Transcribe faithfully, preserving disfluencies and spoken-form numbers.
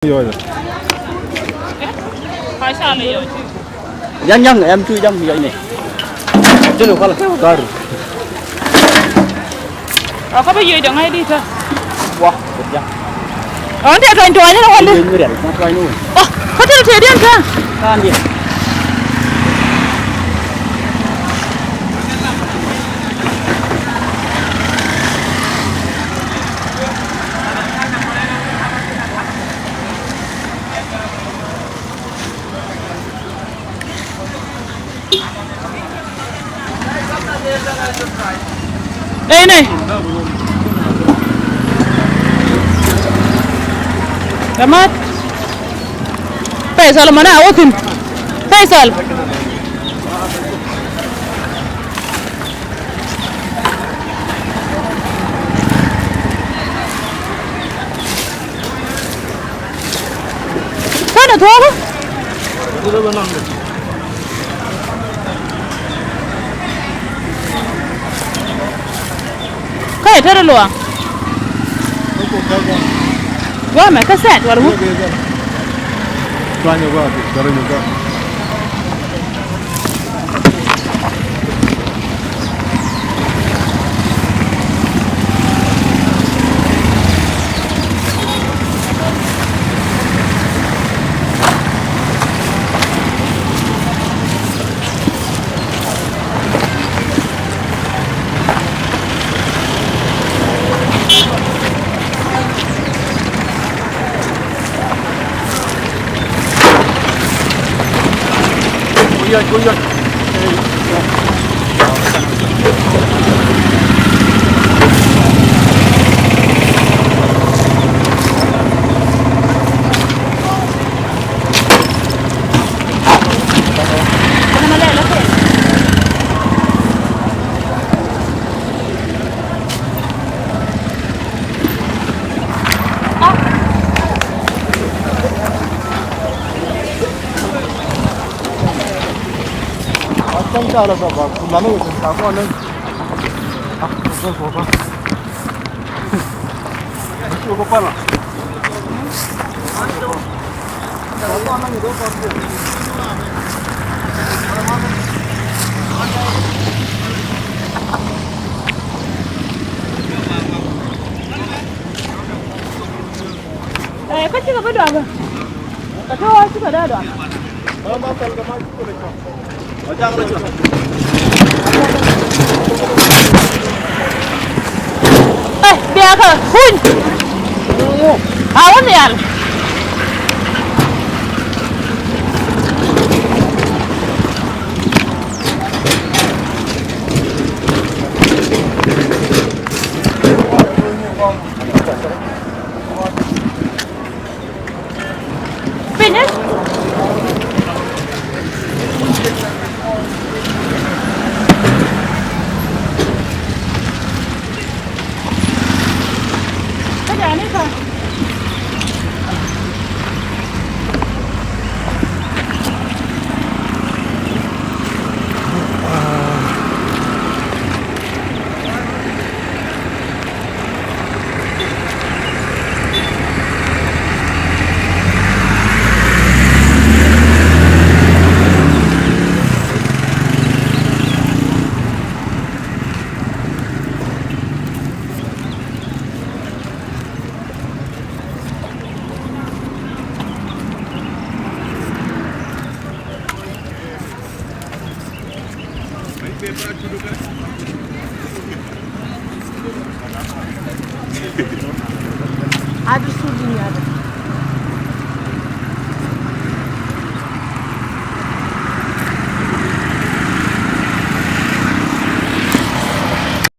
Yɔc. Yan yaŋ ɛm cu yaŋ yɔc ni. Jɛn kɔl kar. Ɔ kä bä yioc dɔ̱ŋ a i̱ di kä. Wa kɛ jaŋ. Ɔ ni tɛ tuany tuany ni wali. Ni rial ma tuany ni wali. Ɔ kä tɛ tɛ diɛn kä. Kä diɛn. Ey ne. Kamat. Faisal mana wä thi̱n. Faisal. Känɛ thuɔ̱kä. Kä yɛ tetdä luaak. Guamɛ kä sɛt wala ŋu. Ɛ, kä cikɛ bä dɔakä. Kä te ɣɔɔ cikɛ dee dɔakä. Ɛ, biakä kuny. A wä nhial. Piny. Kä jani kä.